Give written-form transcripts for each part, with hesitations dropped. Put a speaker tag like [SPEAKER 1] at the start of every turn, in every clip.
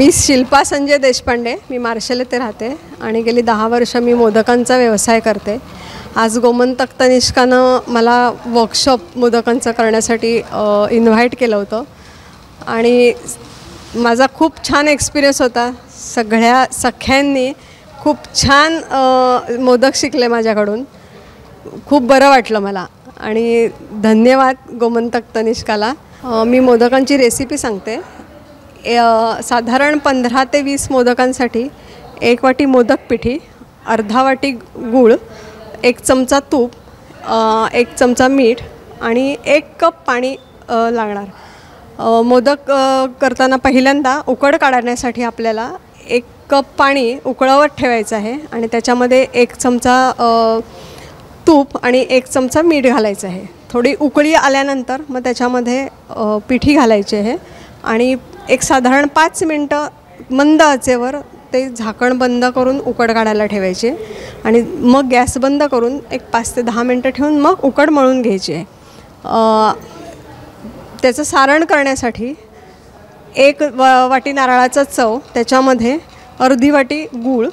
[SPEAKER 1] मी शिल्पा संजय देशपांडे, मी martial येथे राहते आणि गेली 10 वर्ष मी मोदकांचा व्यवसाय करते। आज गोमंतक तनिष्कानं मला वर्कशॉप मोदकांचं करण्यासाठी इन्व्हाइट केलं होतं आणि माझा खूप छान एक्सपिरियन्स होता। सगळ्या सख्यांनी खूप छान मोदक शिकले माझ्याकडून, खूप बरं वाटलं मला आणि धन्यवाद गोमंतक तनिष्काला। मी मोदकांची रेसिपी सांगते। साधारण 15 ते 20 मोदकांसाठी 1 वाटी मोदक पिठी, अर्धा वाटी गूळ, 1 चमचा तूप, 1 चमचा मीठ आणि 1 कप पाणी लागणार। मोदक करताना पहिल्यांदा उकड काढण्यासाठी आपल्याला 1 कप पाणी उकळवत ठेवायचं आहे आणि त्याच्यामध्ये 1 चमचा तूप आणि 1 चमचा मीठ घालायचं आहे। थोडी उकळी आल्यानंतर मग त्याच्यामध्ये पिठी घालायची आहे आणि एक साधारण 5 मिनटं मंद आचेवर ते झाकण बंद करून उकड काढायला ठेवायचे आणि मग गॅस बंद करून एक 5 ते 10 मिनटं ठेवून मग उकड मळून घ्यायची आहे। त्याचं सारण करण्यासाठी 1 वाटी नारळाचा चव, त्याच्यामध्ये अर्धी वाटी गूळ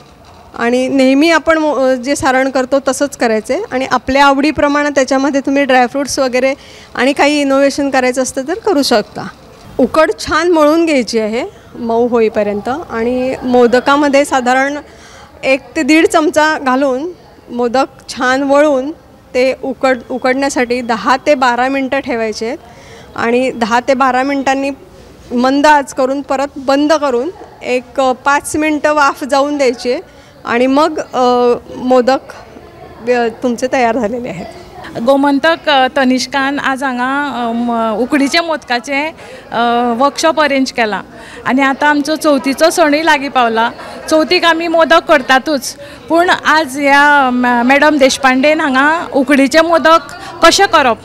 [SPEAKER 1] आणि नेहमी आपण जे सारण करतो तसंच करायचं आहे आणि आपल्या आवडीप्रमाणे त्याच्यामध्ये तुम्ही ड्रायफ्रूट्स वगैरे आणि काही इनोव्हेशन करायचं असतं तर करू शकता। उकड छान मळून घ्यायची आहे मऊ होईपर्यंत आणि मोदकामध्ये साधारण 1 ते 1.5 चमचा घालून मोदक छान वळून ते उकडण्यासाठी 10 ते 12 मिनटं ठेवायचे आहेत आणि 10 ते 12 मिनटांनी मंद आच करून परत बंद करून एक 5 मिनटं वाफ जाऊन द्यायची आणि मग मोदक तुमचे तयार झालेले आहेत।
[SPEAKER 2] गोमंतक तनिष्कान आज हांगा उकडीचे मोदकाचे वर्कशॉप अरेंज केला आनी आतां आमचो चवथीचो सणूय लागीं पावला। चवथीक आमी मोदक करतातूच, पूण आज ह्या मॅडम देशपांडेन हांगा उकडीचे मोदक कशें करप,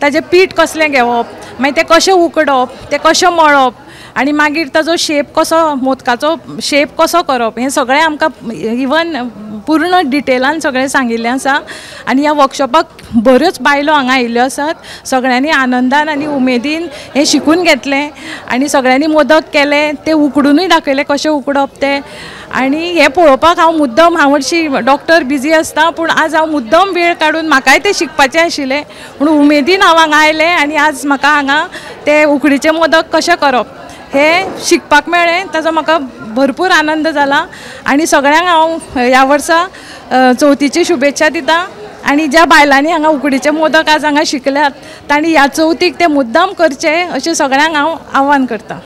[SPEAKER 2] ताजें पीठ कसलें घेवप, मागीर तें कशें उकडप, तें कशें मळप आनी मागीर ताजो शेप कसो, मोदकाचो शेप कसो करप, हें सगळें आमकां इवन पूर्ण डिटेलान सगळें सांगिल्लें आसा। आनी ह्या वर्कशॉपाक बऱ्योच बायलो हांगा आयिल्ल्यो आसात, सगळ्यांनी आनंदान आनी उमेदीन हें शिकून घेतलें आनी सगळ्यांनी मोदक केले, ते उकडुनूय दाखयले कशें उकडप तें। आनी हें पळोवपाक हांव मुद्दम, हांव हरशीं डॉक्टर बिजी आसता, पूण आज हांव मुद्दम वेळ काडून म्हाकाय तें शिकपाचें आशिल्लें म्हणून उमेदीन हांव हांगा आयलें आनी आज म्हाका हांगा ते उकडीचे मोदक कशें करप हें शिकपाक मेळ्ळें, ताजो म्हाका भरपूर आनंद जाला आनी सगळ्यांक हांव ह्या वर्सा चवथीची शुभेच्छा दिता आनी ज्या बायलांनी हांगा उकडीचे मोदक आज हांगा शिकल्यात तांणी ह्या चवथीक ते मुद्दाम करचे अशें सगळ्यांक हांव आव्हान करता।